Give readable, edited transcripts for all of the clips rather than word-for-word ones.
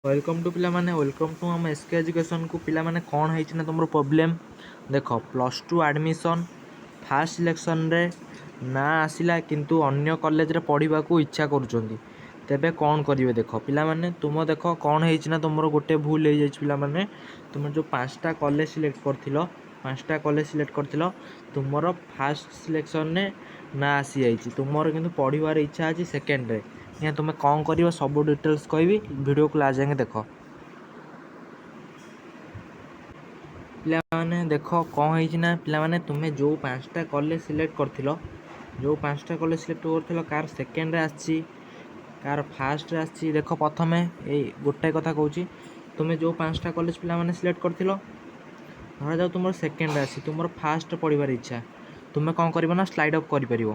Welcome to ପିଲାମାନେ, welcome to ଆମ S K ଏଜୁକେସନ୍କୁ। ପିଲାମାନେ, କ'ଣ ହେଇଛି ନା ତୁମର ପ୍ରୋବ୍ଲେମ୍ ଦେଖ, ପ୍ଲସ୍ ଟୁ ଆଡ଼ମିସନ୍ ଫାର୍ଷ୍ଟ ସିଲେକ୍ସନ୍ରେ ନାଁ ଆସିଲା, କିନ୍ତୁ ଅନ୍ୟ କଲେଜରେ ପଢ଼ିବାକୁ ଇଚ୍ଛା କରୁଛନ୍ତି, ତେବେ କ'ଣ କରିବେ? ଦେଖ ପିଲାମାନେ, ତୁମ ଦେଖ କ'ଣ ହେଇଛି ନା ତୁମର ଗୋଟେ ଭୁଲ ହେଇଯାଇଛି। ପିଲାମାନେ, ତୁମେ ଯେଉଁ ପାଞ୍ଚଟା କଲେଜ ସିଲେକ୍ଟ କରିଥିଲ, ପାଞ୍ଚଟା କଲେଜ ସିଲେକ୍ଟ କରିଥିଲ, ତୁମର ଫାର୍ଷ୍ଟ ସିଲେକ୍ସନ୍ରେ ନାଁ ଆସିଯାଇଛି, ତୁମର କିନ୍ତୁ ପଢ଼ିବାର ଇଚ୍ଛା ଅଛି ସେକେଣ୍ଡରେ। ଆଜ୍ଞା, ତୁମେ କ'ଣ କରିବ, ସବୁ ଡିଟେଲ୍ସ କହିବି, ଭିଡ଼ିଓକୁ ଲାଷ୍ଟ ଯାଏଁ ଦେଖ। ପିଲାମାନେ, ଦେଖ କ'ଣ ହେଇଛି ନା ପିଲାମାନେ, ତୁମେ ଯେଉଁ ପାଞ୍ଚଟା କଲେଜ ସିଲେକ୍ଟ କରିଥିଲ, ଯେଉଁ ପାଞ୍ଚଟା କଲେଜ ସିଲେକ୍ଟ କରିଥିଲ, କାହାର ସେକେଣ୍ଡରେ ଆସିଛି, କାହାର ଫାର୍ଷ୍ଟରେ ଆସିଛି। ଦେଖ, ପ୍ରଥମେ ଏଇ ଗୋଟାଏ କଥା କହୁଛି। ତୁମେ ଯେଉଁ ପାଞ୍ଚଟା କଲେଜ ପିଲାମାନେ ସିଲେକ୍ଟ କରିଥିଲ, ଧରାଯାଉ ତୁମର ସେକେଣ୍ଡରେ ଆସିଛି, ତୁମର ଫାର୍ଷ୍ଟ ପଢ଼ିବାର ଇଚ୍ଛା, ତୁମେ କ'ଣ କରିବ ନା ସ୍ଲାଇଡ଼୍ ଅପ୍ କରିପାରିବ।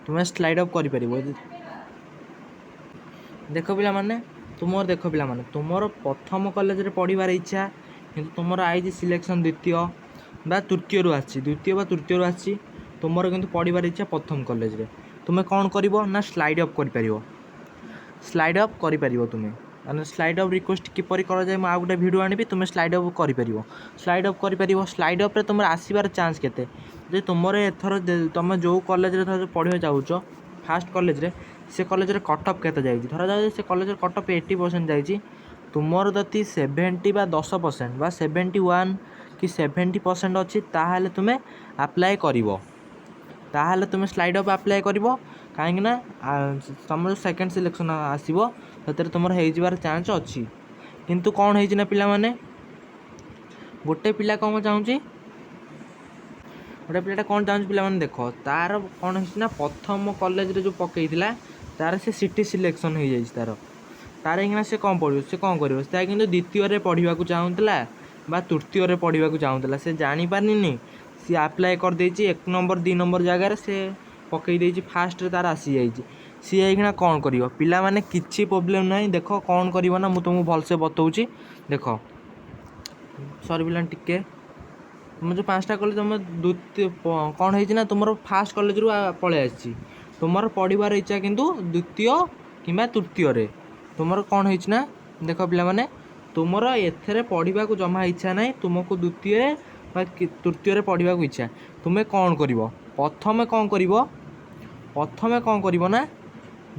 ତୁମେ ସ୍ଲାଇଡ଼୍ ଅପ୍ କରିପାରିବ। ଦେଖ ପିଲାମାନେ, ତୁମର ଦେଖ ପିଲାମାନେ, ତୁମର ପ୍ରଥମ କଲେଜରେ ପଢ଼ିବାର ଇଚ୍ଛା, କିନ୍ତୁ ତୁମର ଆଇଛି ସିଲେକ୍ସନ୍ ଦ୍ୱିତୀୟ ବା ତୃତୀୟରୁ ଆସିଛି, ଦ୍ୱିତୀୟ ବା ତୃତୀୟରୁ ଆସିଛି, ତୁମର କିନ୍ତୁ ପଢ଼ିବାର ଇଚ୍ଛା ପ୍ରଥମ କଲେଜରେ। ତୁମେ କ'ଣ କରିବ ନା ସ୍ଲାଇଡ଼୍ ଅପ୍ କରିପାରିବ। ସ୍ଲାଇଡ଼୍ ଅପ୍ କରିପାରିବ ତୁମେ। ମାନେ ସ୍ଲାଇଡ଼୍ ଅପ୍ ରିକ୍ୱେଷ୍ଟ କିପରି କରାଯାଏ, ମୁଁ ଆଉ ଗୋଟେ ଭିଡ଼ିଓ ଆଣିବି। ତୁମେ ସ୍ଲାଇଡ଼୍ ଅପ୍ କରିପାରିବ, ସ୍ଲାଇଡ଼୍ ଅପ୍ କରିପାରିବ। ସ୍ଲାଇଡ଼୍ ଅପ୍ରେ ତୁମର ଆସିବାର ଚାନ୍ସ କେତେ? ଯେ ତୁମର ଏଥର ତୁମେ ଯେଉଁ କଲେଜରେ ଧର ପଢ଼ିବାକୁ ଚାହୁଁଛ ଫାର୍ଷ୍ଟ କଲେଜରେ, ସେ କଲେଜରେ କଟ୍ ଅଫ୍ କେତେ ଯାଇଛି? ଧରାଯାଉ ସେ କଲେଜରେ କଟ୍ ଅଫ୍ 80% ଯାଇଛି। ତୁମର ଯଦି 70 ବା 10% ବା 71 କି 70% ଅଛି, ତାହେଲେ ତୁମେ ଆପ୍ଲାଏ କରିବ, ତାହେଲେ ତୁମେ ସ୍ଲାଇଡ଼୍ ଅପ୍ ଆପ୍ଲାଏ କରିବ। କାହିଁକିନା ତୁମର ଯେଉଁ ସେକେଣ୍ଡ ସିଲେକ୍ସନ୍ ଆସିବ, ସେଥିରେ ତୁମର ହେଇଯିବାର ଚାନ୍ସ ଅଛି। କିନ୍ତୁ କ'ଣ ହେଇଛି ନା ପିଲାମାନେ, ଗୋଟେ ପିଲା କ'ଣ ଚାହୁଁଛି, ଗୋଟେ ପିଲାଟା କ'ଣ ଚାହୁଁଛି ପିଲାମାନେ, ଦେଖ, ତାର କ'ଣ ହେଇଛି ନା ପ୍ରଥମ କଲେଜରେ ଯେଉଁ ପକେଇଥିଲା, ତାର ସେ ସିଟି ସିଲେକ୍ସନ୍ ହେଇଯାଇଛି ତାର। ତାର ଏଇଖିଣା ସେ କ'ଣ ପଢ଼ିବ, ସେ କ'ଣ କରିବ? ସେ କିନ୍ତୁ ଦ୍ୱିତୀୟରେ ପଢ଼ିବାକୁ ଚାହୁଁଥିଲା ବା ତୃତୀୟରେ ପଢ଼ିବାକୁ ଚାହୁଁଥିଲା, ସେ ଜାଣିପାରିନି। ସିଏ ଆପ୍ଲାଏ କରିଦେଇଛି 1 ନମ୍ବର, 2 ନମ୍ବର ଜାଗାରେ ସେ ପକେଇ ଦେଇଛି, ଫାର୍ଷ୍ଟରେ ତାର ଆସିଯାଇଛି। ସିଏ ଏଇଖିଣା କ'ଣ କରିବ? ପିଲାମାନେ, କିଛି ପ୍ରୋବ୍ଲେମ୍ ନାହିଁ। ଦେଖ, କ'ଣ କରିବ ନା ମୁଁ ତୁମକୁ ଭଲସେ ବତଉଛି। ଦେଖ, ସରି ପିଲାମାନେ, ଟିକେ ତୁମେ ଯେଉଁ ପାଞ୍ଚଟା କଲେଜ, ତୁମ ଦ୍ୱିତୀୟ କ'ଣ ହେଇଛି ନା ତୁମର ଫାର୍ଷ୍ଟ କଲେଜରୁ ପଳେଇ ଆସିଛି, ତୁମର ପଢ଼ିବାର ଇଚ୍ଛା କିନ୍ତୁ ଦ୍ୱିତୀୟ କିମ୍ବା ତୃତୀୟରେ। ତୁମର କ'ଣ ହେଇଛି ନା ଦେଖ ପିଲାମାନେ, ତୁମର ଏଥିରେ ପଢ଼ିବାକୁ ଜମା ଇଚ୍ଛା ନାହିଁ, ତୁମକୁ ଦ୍ୱିତୀୟରେ ବା ତୃତୀୟରେ ପଢ଼ିବାକୁ ଇଚ୍ଛା। ତୁମେ କ'ଣ କରିବ? ପ୍ରଥମେ କ'ଣ କରିବ? ପ୍ରଥମେ କ'ଣ କରିବ ନା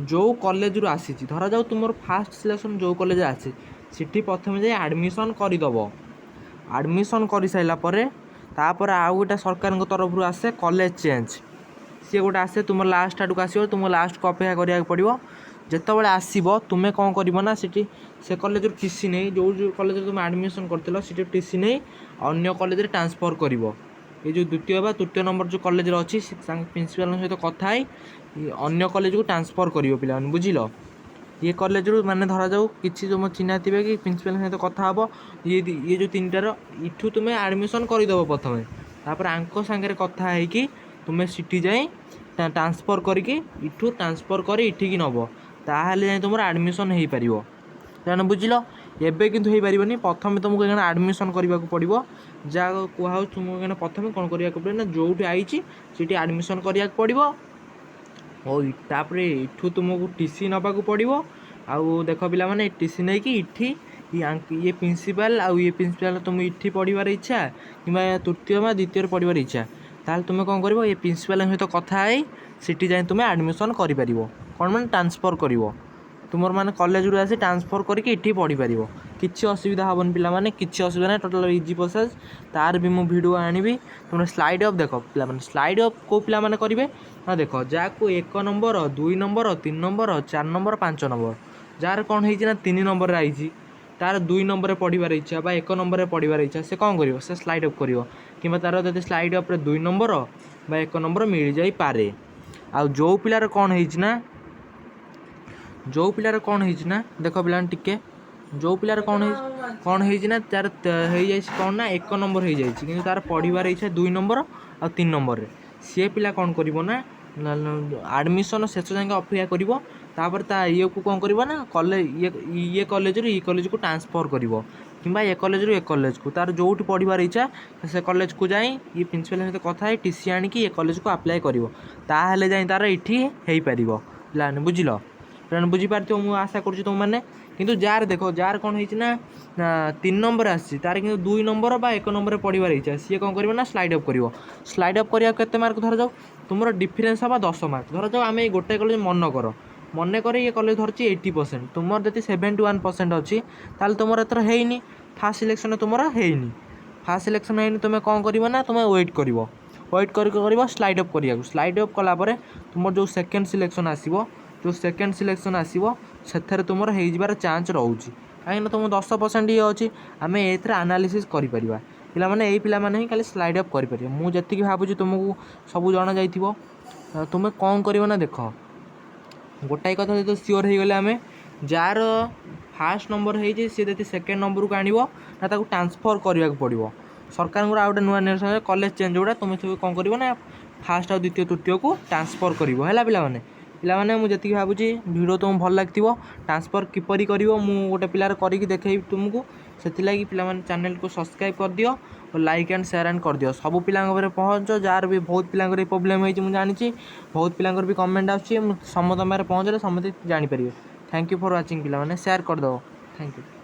ଯେଉଁ କଲେଜରୁ ଆସିଛି, ଧରାଯାଉ ତୁମର ଫାର୍ଷ୍ଟ ସିଲେକ୍ସନ୍ ଯେଉଁ କଲେଜରେ ଆସିଛି, ସେଠି ପ୍ରଥମେ ଯାଇ ଆଡ଼ମିସନ୍ କରିଦେବ। ଆଡ଼ମିସନ୍ କରିସାରିଲା ପରେ ତାପରେ ଆଉ ଗୋଟେ ସରକାରଙ୍କ ତରଫରୁ ଆସେ କଲେଜ ଚେଞ୍ଜ, ସିଏ ଗୋଟେ ଆସେ, ତୁମ ଲାଷ୍ଟ ଆଡ଼କୁ ଆସିବ। ତୁମ ଲାଷ୍ଟକୁ ଅପେକ୍ଷା କରିବାକୁ ପଡ଼ିବ। ଯେତେବେଳେ ଆସିବ, ତୁମେ କ'ଣ କରିବ ନା ସେଠି ସେ କଲେଜରୁ ଟି ସି ନେଇ, ଯେଉଁ ଯେଉଁ କଲେଜରେ ତୁମେ ଆଡ଼ମିସନ୍ କରିଥିଲ, ସେଠି ଟି ସି ନେଇ ଅନ୍ୟ କଲେଜରେ ଟ୍ରାନ୍ସଫର୍ କରିବ। ଏ ଯେଉଁ ଦ୍ୱିତୀୟ ବା ତୃତୀୟ ନମ୍ବର ଯେଉଁ କଲେଜରେ ଅଛି, ସେ ତାଙ୍କ ପ୍ରିନ୍ସିପାଲଙ୍କ ସହିତ କଥା ହେଇ ଅନ୍ୟ କଲେଜକୁ ଟ୍ରାନ୍ସଫର୍ କରିବ। ପିଲାମାନେ, ବୁଝିଲ? ଇଏ କଲେଜରୁ ମାନେ ଧରାଯାଉ କିଛି ତୁମ ଚିହ୍ନା ଥିବେ କି ପ୍ରିନ୍ସିପାଲଙ୍କ ସହିତ କଥା ହେବ। ଇଏ ଯେଉଁ ତିନିଟାର ଇଠୁ ତୁମେ ଆଡ଼ମିସନ୍ କରିଦେବ ପ୍ରଥମେ, ତାପରେ ଆଙ୍କ ସାଙ୍ଗରେ କଥା ହେଇକି ତୁମେ ସେଠି ଯାଇ ଟ୍ରାନ୍ସଫର୍ କରିକି, ଇଠୁ ଟ୍ରାନ୍ସଫର୍ କରି ଇଠିକି ନେବ, ତାହେଲେ ଯାଇ ତୁମର ଆଡ଼ମିସନ୍ ହେଇପାରିବ। ତେଣୁ ବୁଝିଲ? ଏବେ କିନ୍ତୁ ହେଇପାରିବନି। ପ୍ରଥମେ ତୁମକୁ ଏଇଖିଣା ଆଡ଼ମିସନ୍ କରିବାକୁ ପଡ଼ିବ। ଯାହା କୁହାହେଉଛି, ତୁମକୁ ଏଇଖିଣା ପ୍ରଥମେ କ'ଣ କରିବାକୁ ପଡ଼ିବ ନା ଯେଉଁଠି ଆଇଛି ସେଠି ଆଡ଼ମିସନ୍ କରିବାକୁ ପଡ଼ିବ। ହଉ, ତାପରେ ଏଠୁ ତୁମକୁ ଟି ସି ନେବାକୁ ପଡ଼ିବ। ଆଉ ଦେଖ ପିଲାମାନେ, ଟି ସି ନେଇକି ଏଠି ଇଏ ପ୍ରିନ୍ସିପାଲ୍ ଆଉ ଇଏ ପ୍ରିନ୍ସିପାଲ୍, ତୁମ ଏଠି ପଢ଼ିବାର ଇଚ୍ଛା କିମ୍ବା ତୃତୀୟ ବା ଦ୍ୱିତୀୟରେ ପଢ଼ିବାର ଇଚ୍ଛା, ତାହେଲେ ତୁମେ କ'ଣ କରିବ? ଏ ପ୍ରିନ୍ସିପାଲ୍ଙ୍କ ସହିତ କଥା ହେଇ ସେଠି ଯାଇ ତୁମେ ଆଡ଼ମିସନ୍ କରିପାରିବ। କ'ଣ ମାନେ ଟ୍ରାନ୍ସଫର୍ କରିବ। ତୁମର ମାନେ କଲେଜରୁ ଆସି ଟ୍ରାନ୍ସଫର୍ କରିକି ଏଠି ପଢ଼ିପାରିବ। କିଛି ଅସୁବିଧା ହେବନି ପିଲାମାନେ, କିଛି ଅସୁବିଧା ନାହିଁ। ଟୋଟାଲ୍ ଇଜି ପ୍ରୋସେସ୍, ତାର ବି ମୁଁ ଭିଡ଼ିଓ ଆଣିବି। ତୁମର ସ୍ଲାଇଡ଼୍ ଅପ୍ ଦେଖ ପିଲାମାନେ, ସ୍ଲାଇଡ଼୍ ଅପ୍ କେଉଁ ପିଲାମାନେ କରିବେ ନା ଦେଖ, ଯାହାକୁ 1 number, 2 number, 3 number, 4 number, 5 number, ଯାହାର କ'ଣ ହେଇଛି ନା 3 ନମ୍ବରରେ ଆଇଛି, ତାର 2 ନମ୍ବରରେ ପଢ଼ିବାର ଇଚ୍ଛା ବା 1 ନମ୍ବରରେ ପଢ଼ିବାର ଇଚ୍ଛା, ସେ କ'ଣ କରିବ? ସେ ସ୍ଲାଇଡ଼୍ ଅପ୍ କରିବ। କିମ୍ବା ତାର ଯଦି ସ୍ଲାଇଡ଼୍ ଅପ୍ରେ 2 ନମ୍ବର ବା 1 ନମ୍ବର ମିଳିଯାଇପାରେ। ଆଉ ଯେଉଁ ପିଲାର କ'ଣ ହେଇଛି ନା, ଯେଉଁ ପିଲାର କ'ଣ ହେଇଛି ନା ଦେଖ ପିଲାମାନେ ଟିକେ, ଯେଉଁ ପିଲାର କ'ଣ ହେଇଛି ନା ତାର ହେଇଯାଇଛି କ'ଣ ନା 1 ନମ୍ବର ହେଇଯାଇଛି, କିନ୍ତୁ ତାର ପଢ଼ିବାର ଇଚ୍ଛା 2 ନମ୍ବର ଆଉ 3 ନମ୍ବରରେ, ସିଏ ପିଲା କ'ଣ କରିବ ନା ଆଡ଼ମିସନ୍ ଶେଷ ଯାଏଁ ଅପେକ୍ଷା କରିବ। ତାପରେ ତା ଇଏକୁ କ'ଣ କରିବ ନା କଲେଜ ଇଏ କଲେଜରୁ ଇଏ କଲେଜକୁ ଟ୍ରାନ୍ସଫର୍ କରିବ କିମ୍ବା ଏ କଲେଜରୁ ଏ କଲେଜକୁ, ତାର ଯେଉଁଠି ପଢ଼ିବାର ଇଚ୍ଛା ସେ କଲେଜକୁ ଯାଇ ଇଏ ପ୍ରିନ୍ସିପାଲଙ୍କ ସହିତ କଥା ହେଇ ଟି ସି ଆଣିକି ଏ କଲେଜକୁ ଆପ୍ଲାଏ କରିବ। ତାହେଲେ ଯାଇ ତାର ଏଠି ହେଇପାରିବ। ପିଲାମାନେ, ବୁଝିଲ? ପିଲାମାନେ, ବୁଝିପାରିଥିବ ମୁଁ ଆଶା କରୁଛି ତୁମମାନେ। କିନ୍ତୁ ଯାହାର ଦେଖ, ଯାହାର କ'ଣ ହେଇଛି ନା 3 ନମ୍ବର ଆସିଛି, ତାର କିନ୍ତୁ 2 ନମ୍ବର ବା 1 ନମ୍ବରରେ ପଢ଼ିବାର ଇଚ୍ଛା, ସିଏ କ'ଣ କରିବ ନା ସ୍ଲାଇଡ୍ ଅପ୍ କରିବ। ସ୍ଲାଇଡ୍ ଅପ୍ କରିବାକୁ କେତେ ମାର୍କ? ଧରାଯାଉ ତୁମର ଡିଫରେନ୍ସ ହେବ 10 ମାର୍କ। ଧରାଯାଉ ଆମେ ଏଇ ଗୋଟେ କଲେଜ ମନେ କର, ମନେକର ଇଏ କଲେଜ ଧରିଛି 80%, ତୁମର ଯଦି 71% ଅଛି, ତାହେଲେ ତୁମର ଏଥର ହେଇନି, ଫାର୍ଷ୍ଟ ସିଲେକ୍ସନ୍ ତୁମର ହେଇନି। ଫାର୍ଷ୍ଟ ସିଲେକ୍ସନ୍ ହେଇନି, ତୁମେ କ'ଣ କରିବ ନା ତୁମେ ୱେଟ୍ କରିବ। ୱେଟ୍ କରି କରିବ ସ୍ଲାଇଡ୍ ଅପ୍ କରିବାକୁ। ସ୍ଲାଇଡ୍ ଅପ୍ କଲା ପରେ ତୁମର ଯେଉଁ ସେକେଣ୍ଡ ସିଲେକ୍ସନ୍ ଆସିବ, ଯେଉଁ ସେକେଣ୍ଡ ସିଲେକ୍ସନ୍ ଆସିବ, ସେଥିରେ ତୁମର ହେଇଯିବାର ଚାନ୍ସ ରହୁଛି, କାହିଁକିନା ତୁମ 10% ଇଏ ଅଛି। ଆମେ ଏଥିରେ ଆନାଲିସିସ୍ କରିପାରିବା ପିଲାମାନେ। ଏଇ ପିଲାମାନେ ହିଁ ଖାଲି ସ୍ଲାଇଡ୍ ଅପ୍ କରିପାରିବେ। ମୁଁ ଯେତିକି ଭାବୁଛି ତୁମକୁ ସବୁ ଜଣା ଯାଇଥିବ। ତୁମେ କ'ଣ କରିବ ନା ଦେଖ, ଗୋଟାଏ କଥା ଯଦି ସିଓର ହେଇଗଲେ ଆମେ, ଯାହାର ଫାର୍ଷ୍ଟ ନମ୍ବର ହେଇଛି, ସିଏ ଯଦି ସେକେଣ୍ଡ ନମ୍ବରକୁ ଆଣିବ ନା ତାକୁ ଟ୍ରାନ୍ସଫର୍ କରିବାକୁ ପଡ଼ିବ। ସରକାରଙ୍କର ଆଉ ଗୋଟେ ନୂଆ ନିର୍ଦ୍ଦେଶ, କଲେଜ ଚେଞ୍ଜ ଗୁଡ଼ା ତୁମେ ସବୁ କ'ଣ କରିବ ନା ଫାର୍ଷ୍ଟ ଆଉ ଦ୍ୱିତୀୟ ତୃତୀୟକୁ ଟ୍ରାନ୍ସଫର୍ କରିବ। ହେଲା ପିଲାମାନେ? ପିଲାମାନେ, ମୁଁ ଯେତିକି ଭାବୁଛି ଭିଡ଼ିଓ ତୁମକୁ ଭଲ ଲାଗିଥିବ। ଟ୍ରାନ୍ସଫର୍ କିପରି କରିବ, ମୁଁ ଗୋଟେ ପିଲାର କରିକି ଦେଖେଇବି ତୁମକୁ। ସେଥିଲାଗି ପିଲାମାନେ, ଚ୍ୟାନେଲକୁ ସବସ୍କ୍ରାଇବ୍ କରିଦିଅ ଓ ଲାଇକ୍ ଆଣ୍ଡ ସେୟାର ଆଣ୍ଡ କରିଦିଅ। ସବୁ ପିଲାଙ୍କ ପାଖରେ ପହଞ୍ଚ, ଯାହାର ବି ବହୁତ ପିଲାଙ୍କର ଏଇ ପ୍ରୋବ୍ଲେମ୍ ହେଇଛି। ମୁଁ ଜାଣିଛି ବହୁତ ପିଲାଙ୍କର ବି କମେଣ୍ଟ ଆସୁଛି। ମୁଁ ସମସ୍ତଙ୍କ ପାଖରେ ପହଞ୍ଚିଲେ ସମସ୍ତେ ଜାଣିପାରିବେ। Thank you for watching ପିଲାମାନେ। ସେୟାର କରିଦେବ। Thank you.